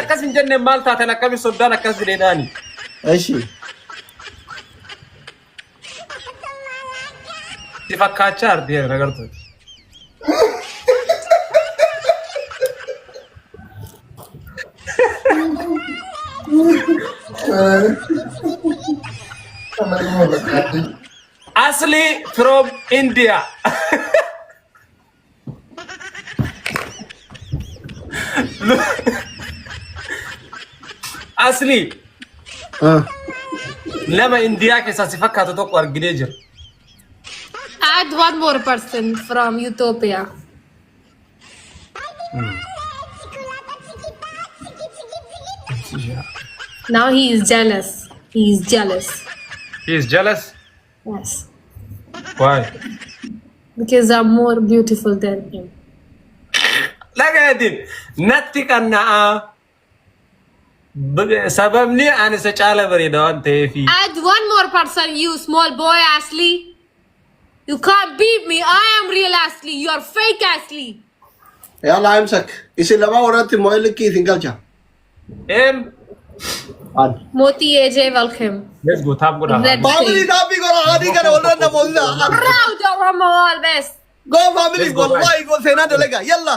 akkas hin jenne maal taatan akkami soddaan akkas jedheedhaani. Eshi. Si fakkaachaa ardi agartuuti. Asli from India. Asli nama Indiyaa keessaa si fakkaatu tokko arginee jira. Add one more person from Utopia. Now he is jealous. He is jealous. He is jealous. Yes. Why? Because I'm more beautiful than him. Dhagaadin natti qanna'aa. Sababni ani isa caala bareeda waan ta'eefi. Add one more person, you small boy, Ashley. You can't beat me. I am real Ashley. You are fake Ashley. Yalla imsak. Isin lamaa warratti moo'ee likkii isin galcha. Em. An. Moti AJ, welcome. Let's go tap godhaa. Let's Family see. taappii godha haadhii kana walirra namoota. Proud Oromo always. Go family Let's go, guys. wallahi go seenaa dalagaa yalla.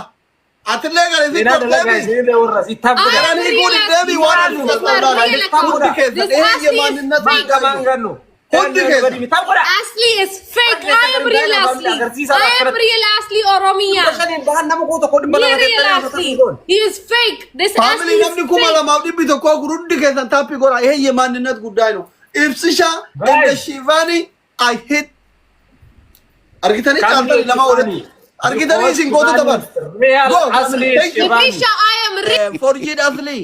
Atillee gara isin Seenaa dalagaa deebi. isinillee warra si tap I godhaa. am Garaan real hiikuun Ashley. deebi waan This is my real hundi account. keessa This eeyyee Ashley is maanninnat fake. Qaban gannu. Hundi keessa. Tap godhaa. Ashley is fake. I am real Ashley. I am real Ashley Oromia. Shaniin bahan nama koo tokko dhibba Me lama real Ashley. He is fake. This Family Ashley is namni kuma fake. lamaaf dhibbi tokkoo kun hundi keessan taappii godha eeyyee maanninnat guddaa jiru. Ibsisha Guys. and Shivani I hate argitanii caaltanii lama walitti argitanii isin gootota bar. Real Go, Asli thank you. Shivani. Ibisha, I am real. Forjid Asli.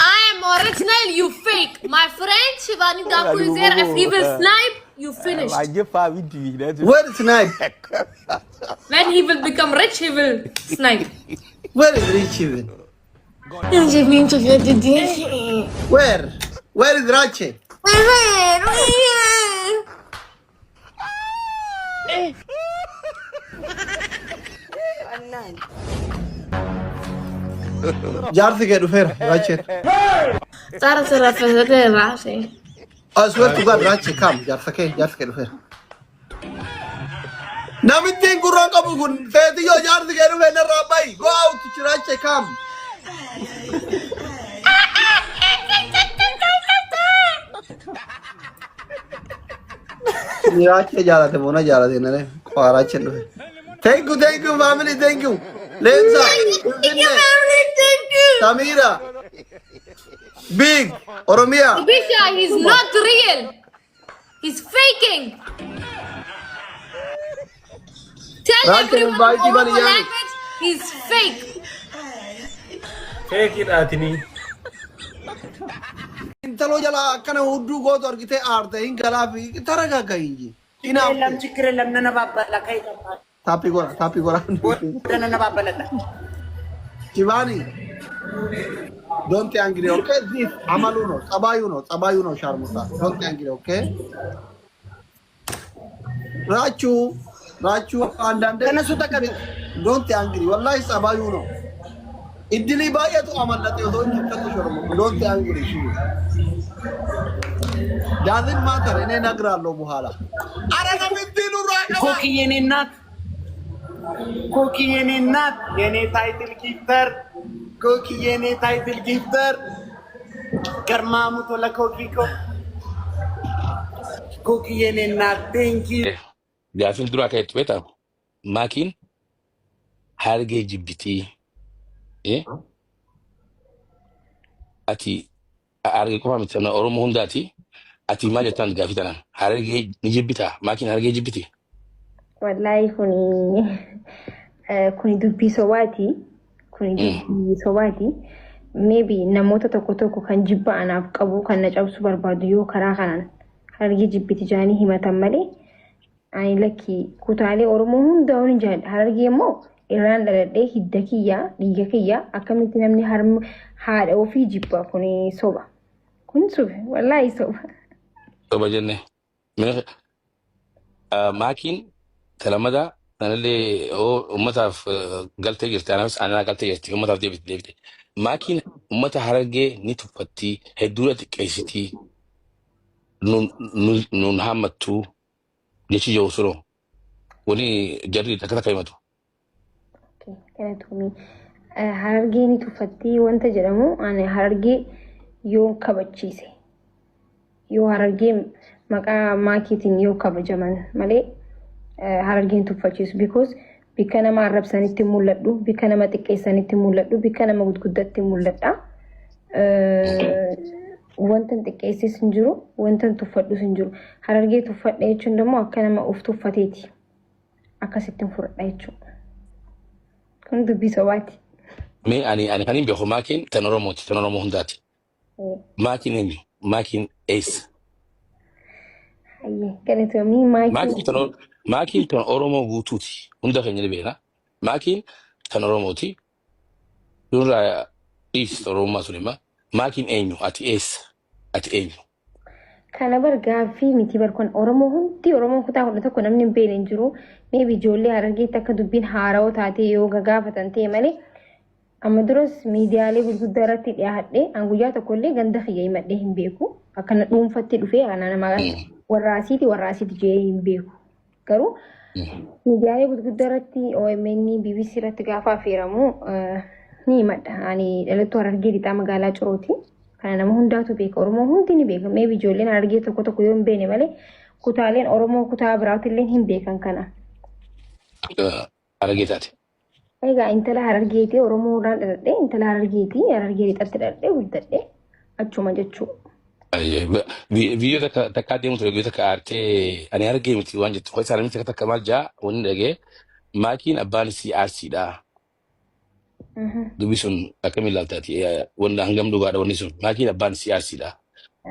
I am original, you fake. My friend Shivani Thakur is here. If he will snipe, you finished. Where is snipe? When he will become rich, he will snipe. Where is Rich even? Where? Where is Rache? Jaarsi kee dhufeera Raacheen. Jaarsi raffisadee raashe. I swear to God Rache kam jaarsa kee jaarsi kee dhufeera. Namittiin gurraan qabu kun seetiyyoo jaarsi kee dhufee narraa bahi. Go out Rache kam. Raachee jaalate moo na jaalate nare qofa Raacheen dhufe. Thank you, thank you family, thank you. Leensa, Finfinnee, Samira, Big, Oromia. Ibisha, he's not real. He's faking. Tell Raacheen everyone in baay'ee Oromo bani yaani. language, he's fake. Feekiidhaatinii. Intaloo jala akkana hudduu gootu argitee aarte hin galaafi taragaagga hinji. የለም ችግር የለም። ነነባበላ ከይገባል Taappii godha taappii godha. ነነባበለላ Shivani don't angry okay this amalu no tsabayu no tsabayu no sharmuta don't angry okay ራቹ ራቹ አንዳንዴ ተነሱ ተቀጡ። don't angry wallahi tsabayu no iddilii baay'eetu amallate otoo inni akkatti shormu don't angry doesn't matter እኔ እነግራለሁ በኋላ አረ namitti nurraa qaba ኮኪ የኔ እናት፣ ኮኪ የኔ እናት፣ የኔ title gifter፣ ኮኪ የኔ title gifter፣ ገርማሙ ቶለ ኮኪ ኮ ኮኪ የኔ እናት thank you። Gaaffiin duraa akka jettu beektaa maakiin hargee jibbitii ati hargee qofa miti sabna Oromoo hundaati ati maal jettaan gaaffii tanaan hargee ni jibbitaa maakiin hargee jibbitii. Wallaahi kuni kuni dubbii sobaati. Kuni dubbii sobaati. Maybe namoota tokko tokko kan jibba anaaf qabu kan na cabsuu barbaadu yoo karaa kanaan harargee jibbiti jaanii himatan malee ani lakki kutaalee Oromoo hundaa'uun hin jaalladha. Harargee immoo irraan dhaladhee hidda kiyyaa dhiiga kiyyaa akkamitti namni harma haadha ofii jibba kuni soba. Kun soba wallaahi soba. Soba jenne. Maakiin talamada Sanallee uummataaf galtee jirti. Anaafis anaa galtee jirti. Uummataaf deebite deebite. Maakiin uummata Harargee ni tuffatti. Hedduudha xiqqeessitii. Nun haammattuu jechi jiru sunoo. Wani jarri takka takka himatu. Galatoomii. Harargee ni tuffattii wanta jedhamu, ani Harargee yoo kabachiise, yoo Harargee maqaa maakiitiin yoo kabajaman malee Harargeen tuffachiisu, because bikka nama arrabsanitti mul'adhu, bikka nama xiqqeessanitti mul'adhu, bikka nama gudguddatti mul'adha. Wanta hin xiqqeessis hin jiru, wanta hin tuffadhus hin jiru. Harargee tuffadha jechuun immoo akka nama of tuffateeti. Akkasitti hin fudhadha jechuudha. Kun dubbii sobaati. Mee ani kan hin beeku maakiin tan Oromooti, tan Oromoo hundaati. Maakiin eenyu? Maakiin eessa? Hayyee, galatoomii. Maakiin Maakiin tan Oromoo guutuuti. Hunda keenya ni beekna. Maakiin tan Oromooti. Nurraa dhiis Oromummaa sun hima. Maakiin eenyu? Ati eessa? Ati eenyu? Kana bar gaaffii miti bar, kun Oromoo hundi, Oromoon kutaa 11 namni hin beekne hin jiru. Maybe ijoollee Harargeetti akka dubbiin haarawoo taatee yoo gagaafatan ta'e malee, amma duras miidiyaalee gurguddaa irratti dhiyaadhe an guyyaa tokko illee ganda kiyya himadhee hin beeku. Akkana dhuunfatti dhufee ana nama warraasiiti warraasiiti jee hin beeku. Garuu miidiyaalee gurguddaa irratti, OMN, BBC irratti gaafa affeeramu ni himadha. Ani dhalattuu Harargee Lixaa magaalaa Cirooti. Kana nama hundaatu beeka. Oromoo hundi ni beeka. Maybe ijoolleen Harargee tokko tokko yoo hin beekne malee, kutaaleen Oromoo kutaa biraatti illee hin beekan kana. Harargee taate. Egaa intala Harargeeti. Oromoo irraan dhaladhe, intala Harargeeti. Harargee Lixatti dhaladhe, guddadhe achuma jechuu. Biyyoota takka takkaa deemu ture, biyyoota takka aartee ani Harargee miti waan jettu. Isaan namni takka takka maal jaa wanni dhagee, maakiin abbaan isii Arsiidha. Dubbi sun akkamiin ilaaltaati? Wanni hangam dhugaadha wanni sun? Maakiin abbaan isii Arsiidha.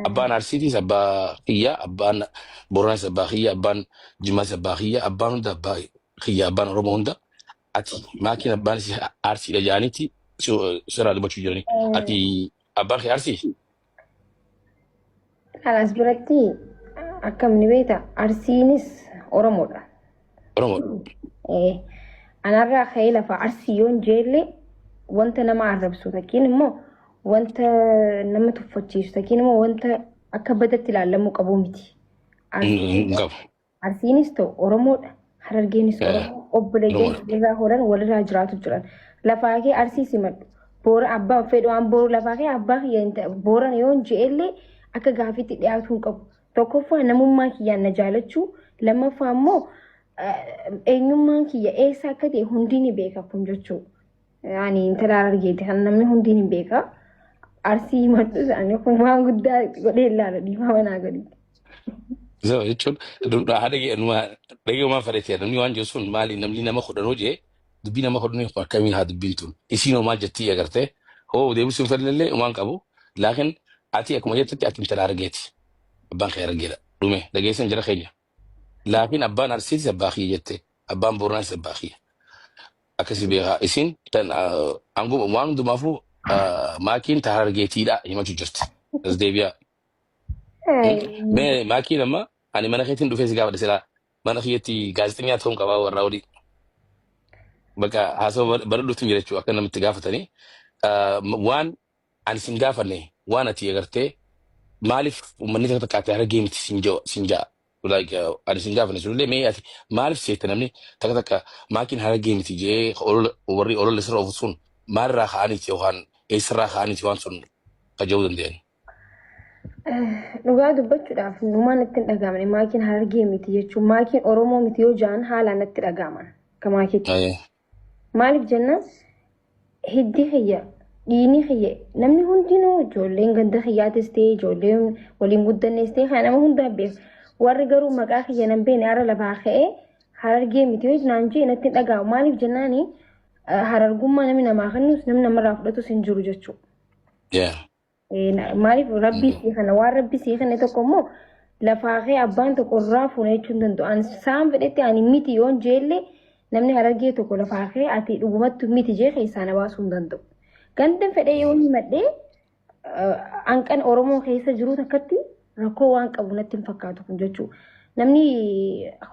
Abbaan Arsiitiis abbaa kiyya, abbaan Booranaatis abbaa kiyya, abbaan Jimmaas abbaa kiyya, abbaan hunda abbaa kiyya, abbaan Oromoo hunda. Ati maakiin abbaan isii Arsiidha jedhaniiti sirraa dubbachuu jirani. Ati abbaan kee Arsii? Kanas biratti akkam ni beekta, Arsiinis Oromoodha. Oromoo. Anarraa ka'ee lafa Arsii yoon jeelle wanta nama arrabsu takkiin immoo wanta nama tuffachiisu takkiin immoo wanta akka badatti ilaalamuu qabu miti. Hin qabu. Arsiinis ta'u Oromoodha. Harargeenis Oromoo, obboleeyyan Oromoodha. Walirraa horan, walirraa jiraatu jiran. Lafaa kee Arsii simadhu. Boora abbaa fedhu waan boru lafaa kee abbaa kiyya hin ta'e Boorana yoon je'ellee akka gaafiitti dhiyaatuu hin qabu. Tokkoffaa namummaa kiyyaan na jaalachuu, lammaffaa immoo eenyummaan kiyya eessa akka ta'e hundi ni beeka kun jechuudha. Ani intala Harargeeti, kan namni hundi ni beeka. Arsii himadhu isaanii kun waan guddaa godhee ilaala, dhiifama naa godhi. So jechuun haadha numa dhagee fedhate namni waan jiru sun maali, namni nama 10 jee dubbii nama 10 kun akkamiin haa dubbiin tun isiin homaa jettii agartee hoo deebisuun fedhanillee waan qabu, laakiin ati akkuma jettutti ati intala Harargeeti, abbaan kee Harargeedha, dhume dhageessan jira keenya, laakiin abbaan Arsiitis abbaa kiyya jette, abbaan Booranaatis abbaa kiyya, akkasi beekaa. Isin tan aangoo waan hundumaafuu maakiin ta Harargeetiidha himachuu jirti as deebi'aa. Mee maakiin amma ani mana keetiin dhufee si gaafadhe, silaa mana kiyyatti gaazexeessaa ta'uun qabaa warraa olii. Bakka haasawaa baradhuutti jira jechuudha akka namatti gaafatanii. Waan ani sin gaafanne, waan ati agartee maaliif uummanni takka takkaatti Harargee miti sin ja'a. Like ani sin gaafanne sunillee, mee ati maaliif seetta namni takka takka maakiin Harargee miti jee warri olola sirra ofu sun maalirraa ka'aniiti yookaan eessarraa ka'aniiti waan sun kaja'uu danda'an? Dhugaa dubbachuudhaaf numaan natti hin dhagaamne maakiin Harargee miti jechuun. Maakiin Oromoo miti yoo ja'an haalaan natti dhagaaman akka maakiitti. Maaliif jennaan, hiddi kiyya, dhiini kiyya, namni hundinuu, ijoolleen ganda kiyyaatis ta'e, ijoolleen waliin guddannes ta'e, kan nama hundaa beeku. Warri garuu maqaa kiyya nan beekne har'a lafaa ka'ee Harargee miti yoo naan jee natti hin dhagaamu. Maaliif jennaani, harargummaa namni namaa kennus namni namarraa fudhatus hin jiru jechuudha. Maaliif rabbii sii kana, waan rabbi sii kenne tokko immoo lafaa kee abbaan tokko irraa fuuna jechuu hin danda'u. Ani saan fedhetti ani miti yoon jeellee namni Harargee tokko lafaa kee ati dhugumatti miti jee keessaa na baasuu hin danda'u. Ganda fedhee yoo himadhee hanqan Oromoo keessa jiru takkatti rakkoo waan qabu natti hin fakkaatu kun jechuudha. Namni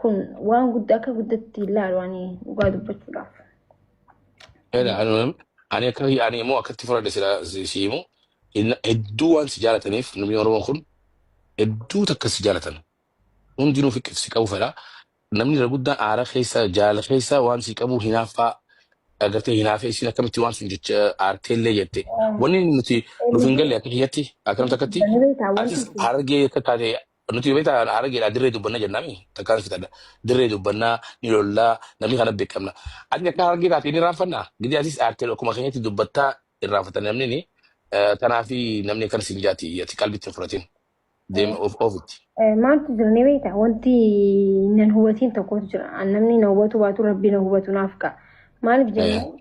kun waan guddaa akka guddatti ilaalu ani dhugaa dubbachuudhaaf. Ani akka ani immoo akkatti fudhadhe sila si himu hedduu waan si jaalataniif namni Oromoo kun hedduu takka si jaalatan. Hundinuu fiqqi si qabu fedha. Namni irra guddaan aara keessa jaala keessa waan si qabu hinaaffaa agartee hinaafee isin akkamitti waan sun jecha aarteellee jette. Wanni nuti nuuf hin galle akka kiyyatti akkanumatti akkatti Ni beektaa wanti atis harargee akka taate nuti beektaa harargeedhaa dirree dubbanna jennaami takkaan fitadha. Dirree dubbannaa ni lollaa namni kana beekamna. Ati akka harargee taate ni irraanfannaa. Gidi atis aartee akkuma keenyatti dubbattaa irraanfatan namni ni tanaafi namni akkana siin jaati ati qalbitti hin fudhatin. Deema of ofitti. Maaltu jira ni beektaa wanti nan hubatiin tokkotu jira. Namni na hubatu baatu rabbi na hubatu naaf ka'a. Maaliif jennaan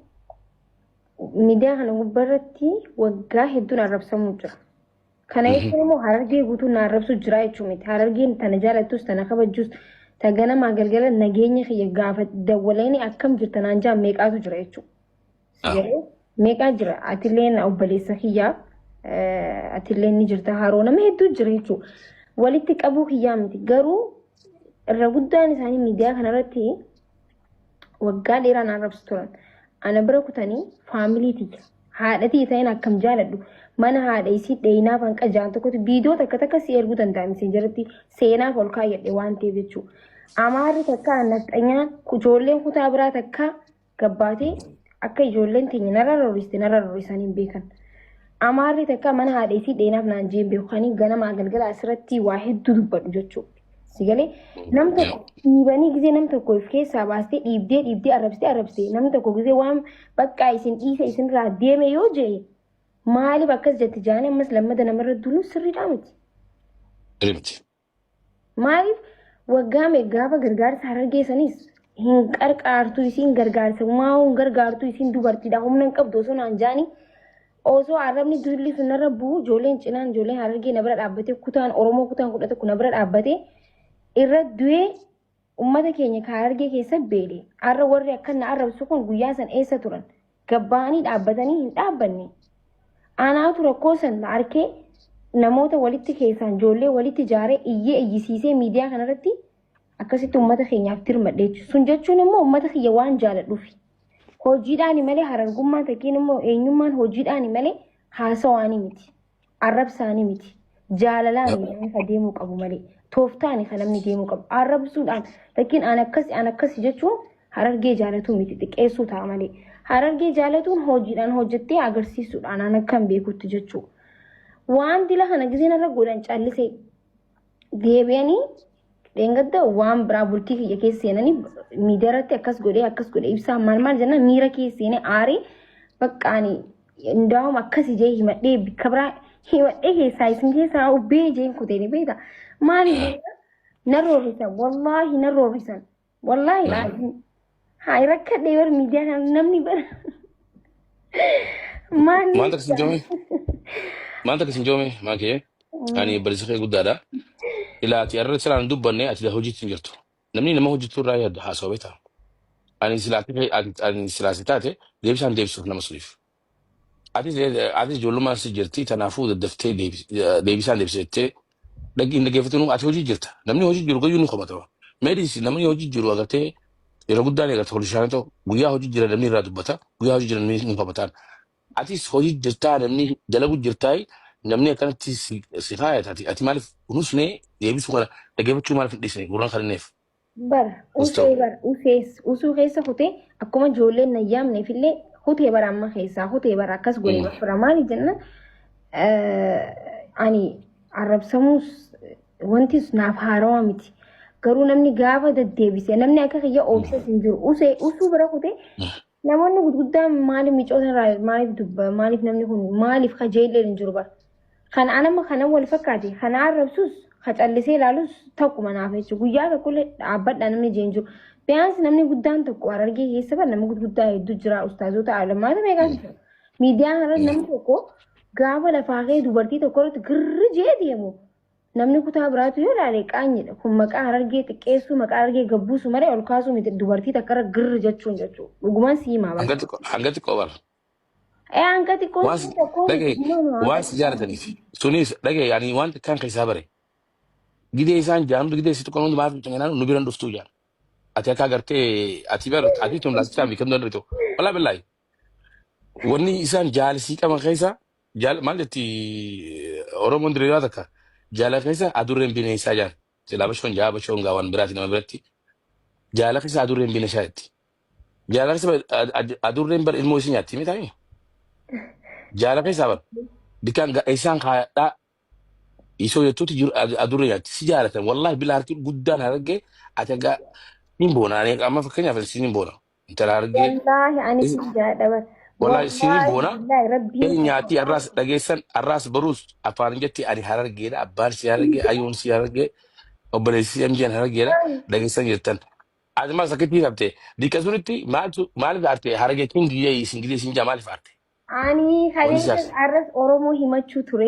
miidiyaa kana gubbaarratti waggaa hedduun arrabsamuu jira. Kana jechuun immoo harargee guutuun na arrabsu jira jechuu miti. Harargeen tana jaalattus tana kabajjus ta ganamaa galgala nageenya kiyya gaafa dawwaleeni akkam jirta naan jaan meeqaatu jira jechuudha. Yeroo meeqaa jira atilleen obboleessa kiyyaa atilleen ni jirta haroo nama hedduu jira jechuudha. Walitti qabuu kiyyaa miti garuu irra guddaan isaanii miidiyaa kanarratti waggaa dheeraa na arrabsu turan. Ana bira kutanii faamilii tiyya haadha tiyya ta'een akkam jaaladhu mana haadha isii dheeyinaaf hanqa jaan tokkotti viidiyoo takka takka si erguu danda'a miseenjaratti seenaaf ol kaayyadhe waan ta'eef jechuudha. Amaarri takka nafxanyaan ijoolleen kutaa biraa takka gabbaatee akka ijoolleen teenya narra rorriste narra rorrisanii hin beekan. Amaarri takka mana haadha isii dheenaaf naan jeen beeku kanii ganamaa galgala asirratti waa hedduu dubbadhu jechuudha. Si galee nam tokko dhiibanii gisee nam tokko of keessaa baastee dhiibdee dhiibdee arrabsitee arrabsitee nam tokko gisee waan bakka isin dhiise isinirraa deeme yoo jedhe maaliif akkas jetti jaanii ammas lammata namarra duuluun sirriidhaa miti. Sirrii miti. Maaliif waggaa meeqa gaafa gargaarsa harargee sanis hin qarqaartu isiin gargaarsa maa hin gargaartu isiin dubartiidha humna hin qabdu osoo naan jaanii osoo arrabni duulli sun narra bu'u ijoolleen cinaan ijoolleen harargee na bira dhaabbatee kutaan Oromoo kutaan 11 na bira dhaabbatee irra du'ee ummata keenya ka harargee keessa beele arra warri akkan na arrabsu kun guyyaa san eessa turan gabba'anii dhaabbatanii hin dhaabbanne. Anaatu rakkoo san arkee namoota walitti keessaan ijoollee walitti ijaaree iyyee iyyisiisee miidiyaa kanarratti akkasitti uummata keenyaaf dirmadhe jechuudha. Sun jechuun immoo uummata kiyya waan jaaladhuufi. Hojiidhaani malee harargummaan takkiin immoo eenyummaan hojiidhaani malee haasawaani miti. Arrabsaani miti. Jaalalaan namni ka deemuu qabu malee. Tooftaani kan namni deemuu qabu. Arrabsuudhaan takkiin an akkasi an akkasi jechuun harargee jaalatuu miti xiqqeessuu ta'a malee. Harargee jaalatuun hojiidhaan hojjettee agarsiisuudhaan an akkan beekutti jechuudha. Waan dila kana giseen irra godhan callisee deebi'anii dheengadda waan biraa bultii kiyya keessa seenanii miidiyaa irratti akkas godhee akkas godhee ibsaa maal maal jennaan miira keessa seenee aaree bakka ani Indaa'um akkas ijee himadhee bikka biraa himadhee keessaa isin keessaa ubbee ijeen kuteeni beekta. Maaliif beekta? Na roorrisan wallaahi na roorrisan wallaahi laaziim. Haa rakkadhee bar miidiyaa kana namni bara. Maal Maal takka sin joome? Maal takka sin joome? Maa kee? Ani barsiisa kee guddaadha. Ilaa ati har'a silaan dubbanne ati hojiitti hin jirtu. Namni nama hojjetu irraa yaaddu haasawaa beektaa? Ani silaa ani silaa si taate deebisaan deebisuuf nama suniif. Atis atis ijoollummaan si jirti kanaafuu daddaftee deebisaan deebisee dhaggi hin dhaggeeffatinu ati hojii jirta. Namni hojii jiru gayyuu ni komatama. Meedis namni hojii jiru agartee yeroo guddaan agartee hojii ta'u guyyaa hojii jira namni irraa dubbata guyyaa hojii jira namni ni komataan. Atis hojii jirtaa namni dalagu jirtaa namni akkanatti si faayata ati ati maaliif kunuusnee deebisuu kana dhaggeeffachuu maaliif hin dhiisne gurraan kan Bara Ustoo. usee bara usees usuu keessa kutee akkuma ijoolleen na yaamneef illee kutee bara amma keessaa kutee bara akkas godhe bara maali jenna ani arrabsamuus wanti naaf haarawaa miti. Garuu namni gaafa deddeebise namni akka kiyya oobses hin jiru usee usuu bira kutee namoonni gurguddaan maaliif micoota irraa maaliif dubba maaliif namni kun maaliif kajeelleen hin jiru bara. Kan anama kana wal fakkaate kana arrabsus ka callisee ilaalus tokkuma naaf jechuudha. Guyyaa tokkollee dhaabbadha namni jeen jiru. Biyaansi namni guddaan tokko harargee keessa bara nama gurguddaa hedduu jira ustaazota alamaata meeqaatu jira. Miidiyaa irratti namni tokko gaafa lafaa ka'ee dubartii tokko irratti girri jee deemu namni kutaa biraatu yoo ilaale qaanyidha. Kun maqaa harargee xiqqeessuu maqaa harargee gabbuusu malee ol kaasuu miti dubartii takka irra girri jechuun jechuudha. Dhugumaan si himaa bara. Hanga xiqqoo bara. Ee hanga xiqqoo Waan tokko dhagaye no no waan hanga si jaalataniif sunis dhagaye ani waan xiqqaan keessaa bare. Gidee isaan jaan gidee si tuqan hundumaaf cinaan nu biran dhuftuu jaan. Ati akka agartee ati bar ati tun laastichaa fi kan danda'u. Walaa billaahi. Wanni isaan jaalisii qaban keessa jaal maal jetti Oromoon diriiraa takka jaala keessa adurreen bineensaa jaan. Silaa bashoon jaa bashoon gaa waan biraati nama biratti. Jaala keessa adurreen bineensaa jetti. Jaala keessa adurreen bar ilmoo isii nyaatti miti. Jaala keessa bar bikkaan isaan kaayadhaa isoo jettuuti jiru adurree nyaatti si jaalatan wallahi bila harki guddaan hargee ati egaa hin boona ani amma fakkeenyaaf siin hin boona intala hargee. Wallaahi ani si jaalladha bar. Wallahi siin hin Wallaahi boona. billaahi rabbiin Hin nyaatti arraas dhageessan arraas baruus afaan jetti ani harargeedha abbaan si harargee ayyuun si harargee obboleessi si MGN harargeedha dhageessan jettan. Ati maal sakkitti qabte bikka sunitti maaltu maaliif aarte harargee king jee isin gidee isin jaa maaliif aarte? Ani Wanni kaleessa siyaasa. arras Oromoo himachuu ture.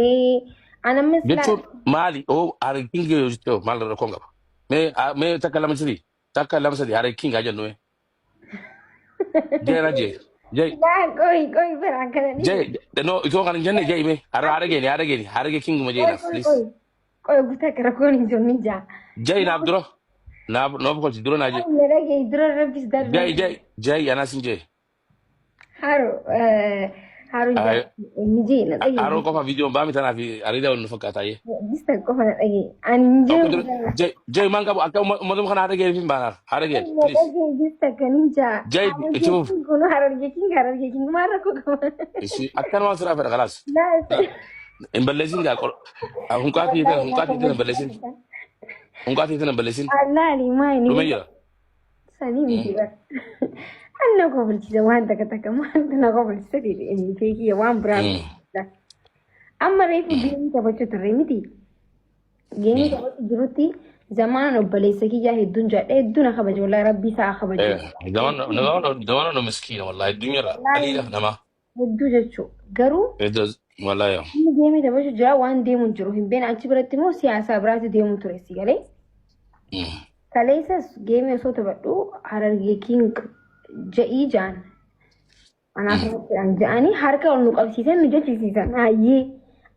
Ani amma silaa Jechuun maali oo harargee king yoo jette maal rakkoon qaba? Mee takka lama sadii takka lama sadii harargee king haa jennu mee. Jee na jee jee silaa qoy qoy bara akkana ni. jee no itoo kan hin jenne jee mee har'a harargee harargee harargee king ma jee Qoy naaf qoy please. qoy. Qoy guutaa akka rakkoon hin jiru ni jaa. Jee naaf dura naaf naaf kolchi dura naa jee. Na dhagaye dura rabbis darbe. Jee jee jee anaas hin jee. Haru haru ni jee na dhagaye. Haroo qofa viidiyoon baami tanaaf ariida wal nu fakkaata jee. Bista qofa na dhagaye. Ani hin Tokko jiru. dura jee jee maan qabu akka uummatuma kana harargee hin baanaaf harargee Na please. dhagaye bista kan hin jaa. Jee itti fuuf. Kun harargee king harargee king maal rakkoo qaba? Isi akkanuma sirraa fedha kalaas. Laa Hin balleessin gaa hunqaatii tana hunqaatii tana balleessin hunqaatii tana balleessin Allaali maayini dhumee jira. sanii miti bara. Anna kofalchiisa waan takka takka maaltu na kofalchiisa jedhe inni beekiyya waan biraa miti. Amma reefu geemii taphachuu turre miti. Geemii taphachuu jirutti zamaan obboleessa kiyyaa hedduun jaadha hedduu na kabaja wallaahi rabbii isaa kabaju. Zaman no miskiina wallahi addunyaarra qaliidha nama. Hedduu jechuu garuu Wallahi yaa. inni geemii taphachuu jira waan deemu hin jiru hin beekne achi biratti immoo siyaasaa biraatti deemu ture si galee. Kaleessas geemii osoo taphadhu Harargee King ja'ii ja'an. Anaaf jedhan ja'anii harka ol nu qabsiisan nu jechisiisan. Hayyee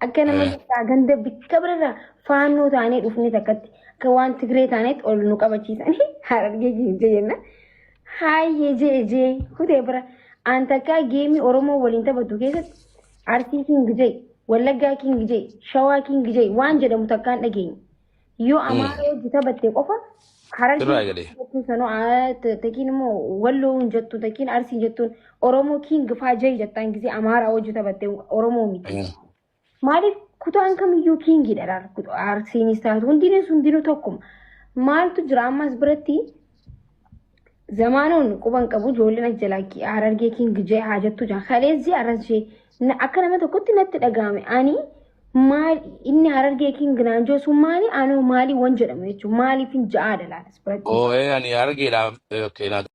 akka nama tokkaa ganda bikka birarraa faannoo taanee dhufne takkatti akka waan Tigree taanetti ol nu qabachiisanii Harargee King jenna. Hayyee jee jee kutee bira aan takkaa geemii Oromoo waliin taphatu keessatti Arsii King jee, Wallaggaa King jee, Shawaa King jee waan jedhamu takkaan dhageenye. Yoo Amaara hojii taphatte qofa Sirraa Harargee eegalee. jettuun sanoo takiin immoo Walloo hin jettu takiin Arsii jettuun Oromoo King faa jee jettaan gisee Amaaraa hojii taphatte Oromoo miti. Maaliif kutaan kamiyyuu kingidha laal Arsiinis taatu hundinis hundinuu tokkuma. Maaltu jira ammas biratti zamaanoon quban qabu ijoolleen as jalaa Harargee King jee haa jettu jaa kalees jee arras jee akka nama tokkotti natti dhagahame ani maal inni Harargee King naan jiru sun maali anoo maali wan jedhamu jechuun maaliif hin ja'aadha laal as biratti. Oo ani harargeedha. Okay naa